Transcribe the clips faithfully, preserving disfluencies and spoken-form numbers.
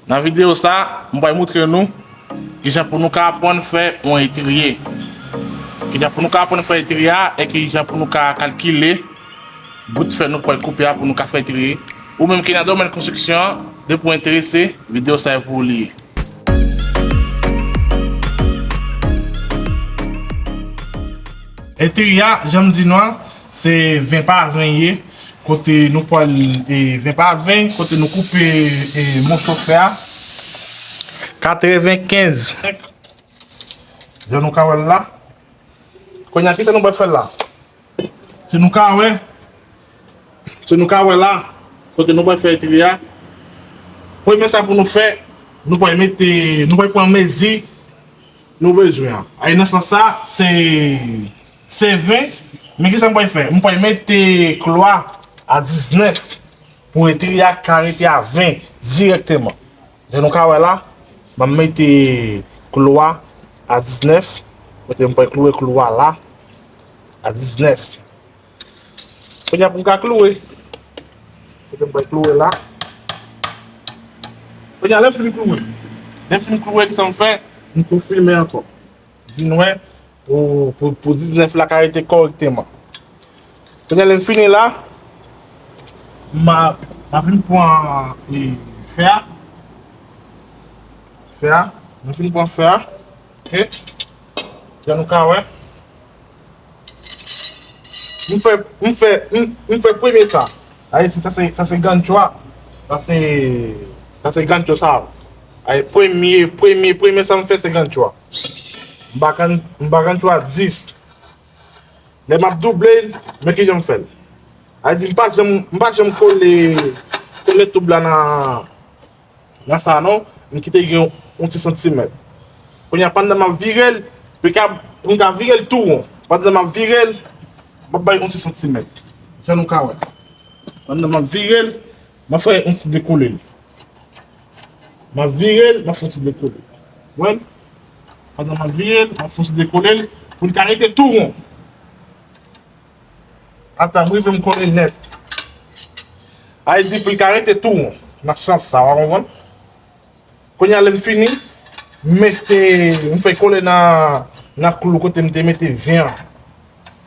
Nan videyo sa, m pral montre nou kijan pou nou ka aprann fè yon etriye. Kijan pou nou ka aprann fè etriye a e kijan pou nou ka kalkile bout fè nou pral koupe a pou nou ka fè etriye. Ou menm ki nan domèn konstriksyon an, depi w enterese, videyo sa e pou ou li ye. Etriye a, jan m di nou an, se ven pa ven ye, kote nou pral, e, ven pa ven, kote nou koupe, e, moso fè a, katrevenkenz. Jan nou ka wè l la. Kounye a, kisa nou pral fè la? Si nou ka wè, si nou ka wè la, kote nou pral fè etriye a, premye sa pou nou fè, nou pral mete, nou pral pran mezi nou bezwen an. Ay, nan sans sa, se, se ven. Men kisa m pral fè? M pral mete klou a diznèf pou etriye a ka rete a ven dirèkteman. Jan nou ka wè la, m ap mete klou a a diznèf. Kote m pral kloure klou a la, a diznèf. Kounye a pou m ka kloure. Kote m pral kloure la. Kounye a, lè m fin kloure. Lè m fin kloure, kisa m fè? M konfime ankò. Vin wè pou, pou, pou diznèf la ka rete kòrèkteman. Kounye a, lè m fini la, m a, m a vin pran, e, fè a. Fè a. M fin pran fè a. Ok. Jan nou ka wè. M fè, m fè, m, m fè premye sa. Ay, sa se, sa se gancho a. Sa se, sa se gancho sa. Ay, premye, premye, premye sa m fè se gancho a. M pa gann, m pa gancho a dis. Lè m ap double l, men kijan m fè l. Sa vle di, m pa janm, m pa janm kole, kole toub la nan, nan sa non, m kite gen yon ti santimèt. Kounye a, pandan m ap vire l, pou ka, pou m ka vire l tou won. Pandan m ap vire l, m ap bay yon ti santimèt. Jan nou ka wè. Pandan m ap vire l, m ap fè yon ti dekole l. M ap vire l, m ap fè yon ti dekole l. Wè l? Pandan m ap vire l, m ap fè yon ti dekole l pou l ka rete tou won. Ata m rive m kole nèt. Sa vle di pou l ka rete tou won. Nan sans sa, w a konprann? Kounye a, lè m fini, m mete, m fè kole nan, nan klou kote m te mete ven an.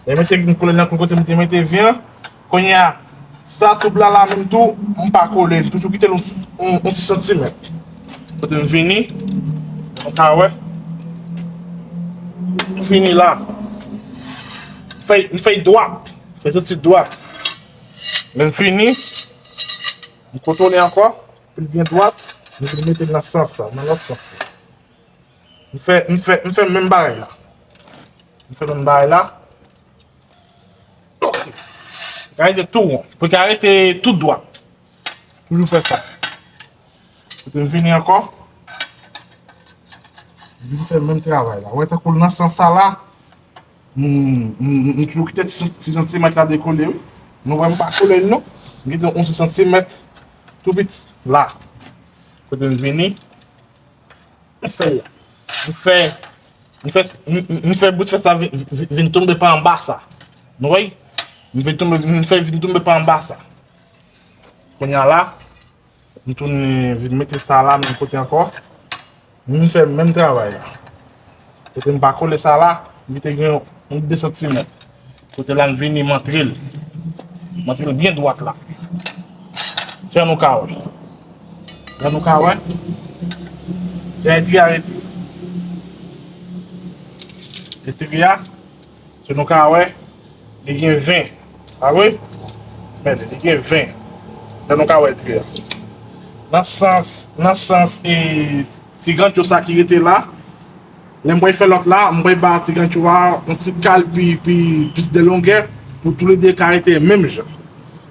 Lè m mete, m kole nan klou kote m te mete ven an. Kounye a, sa toub la la menm tou, m pa kole l. M toujou kite l yon, yon, yon ti santimèt. Kote m vini, nou ka wè. M fini la. M fè, m fè dwat. M fè soti dwat. Lè m fini, m kontwole ankò. Pou l byen dwat, nou vin mete l nan sans sa, nan lòt sans la. M fè, m fè, m fè menm bagay la. M fè menm bagay la. Ok. Pou l ka rete tou won. Pou l ka rete tou dwat. Toujou fè sa. Kote m vini ankò. M vin fè menm travay la. Ou wè tankou l nan sans sa la. M, m, m, m toujou kite ti, ti santimèt la dekole, wi. Nou wè m pa kole l, non. M kite yon ti santimèt tou piti la. Kote m vini, m fè, m fè, m fè, m, m, m fè bout fè sa vin, vin, vin tonbe pa anba sa. Nou wè? M vin tonbe, m fè vin tonbe pa anba sa. Kounye a la, m tounen vin mete sa la menm kote ankò. M fè menm travay la. Kote m pa kole sa la, m kite gen yon de santimèt. Kote la m vini m antre l. M antre l byen dwat la. Jan nou ka wè. Jan nou ka wè. Jan etriye a rete. Etriye a. Si nou ka wè, li gen ven. Pa vre? Men li gen ven. Jan nou ka wè etriye a. Nan sans, nan sans, e, ti gancho sa ki rete la, lè m pral fè lòt la, m pral ba ti gancho a yon ti kal pi, pi, plis de longè pou toulede ka rete menm jan.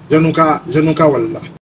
Jan nou ka, jan nou ka wè l la.